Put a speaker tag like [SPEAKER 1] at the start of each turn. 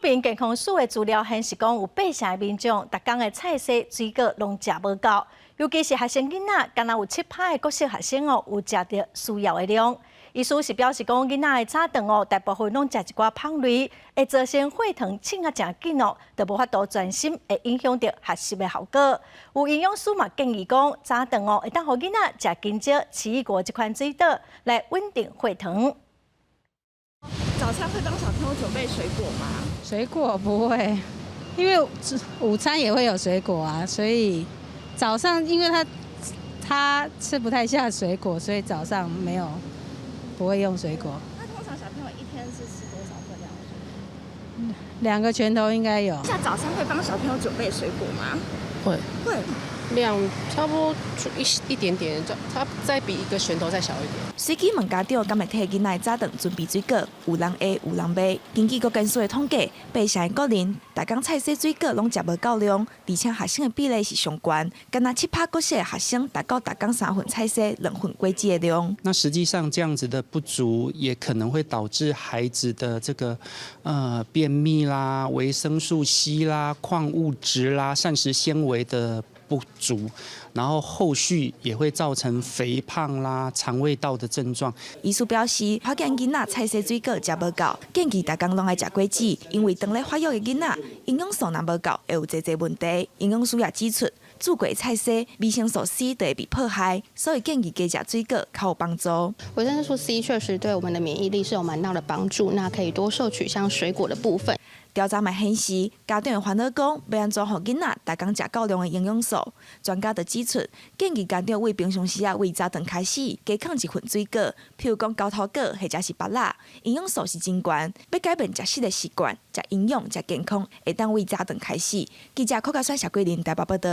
[SPEAKER 1] 民健康署的資料顯示，講有八成的民眾，逐工的菜色水果攏食無夠，尤其是學生囡仔，干焦有7趴的國小學生哦，有食著需要的量。醫師是表示講，囡仔的早頓哦，大部分攏食一寡芳類，會造成血糖升啊誠緊哦，就無法度專心，會影響著學習的效果。有營養師嘛建議講，早頓哦，會當予囡仔食香蕉、奇異果這款水果來穩定血糖。
[SPEAKER 2] 早餐會幫小朋友準備水果嗎？
[SPEAKER 3] 水果不會，因為午餐也會有水果啊，所以早上因為他吃不太下水果，所以早上沒有不會用水果。
[SPEAKER 2] 那通常小朋友一天是吃多少份量的水果？
[SPEAKER 3] 兩個拳頭應該有。
[SPEAKER 2] 像早餐會幫小朋友準備水果嗎？
[SPEAKER 4] 會。
[SPEAKER 2] 會。
[SPEAKER 4] 量差不多一點點，就它再比一個拳頭再小一點。
[SPEAKER 5] 隨機問家長，敢會替囡仔早頓準備水果？有人會，有人袂。根據國健署的統計，八成的國人，逐工菜色水果攏食無夠量，而且學生的比例是上懸，干焦7趴國小的學生達到逐工三份菜色、兩份果子的量。
[SPEAKER 6] 那實際上這樣子的不足，也可能會導致孩子的這個便秘啦、維生素 C 啦、礦物質啦、膳食纖維的不足，然後後續也會造成肥胖啦、腸胃道的症狀。
[SPEAKER 5] 醫師表示，發現囡仔菜色水果食無夠，建議逐工攏愛食果子，因為當咧發育的囡仔營養素若無夠，會有濟濟問題。營養師也指出，煮過菜色維生素 C 就會被破壞，所以建議加食水果較有幫助。
[SPEAKER 7] 維生素 C 確實對我們的免疫力是有蠻大的幫助，那可以多攝取像水果的部分。
[SPEAKER 5] 調查嘛顯示，家長會煩惱講，欲按怎予囡仔逐工食夠量的營養素。專家就指出，建議家長為平常時啊，為早頓開始加囥一份水果，譬如講猴頭果或者是芭樂，營養素是真懸。欲改變食食的習慣，食營養、食健康，會當為早頓開始。記者柯家選、謝桂林台北報道。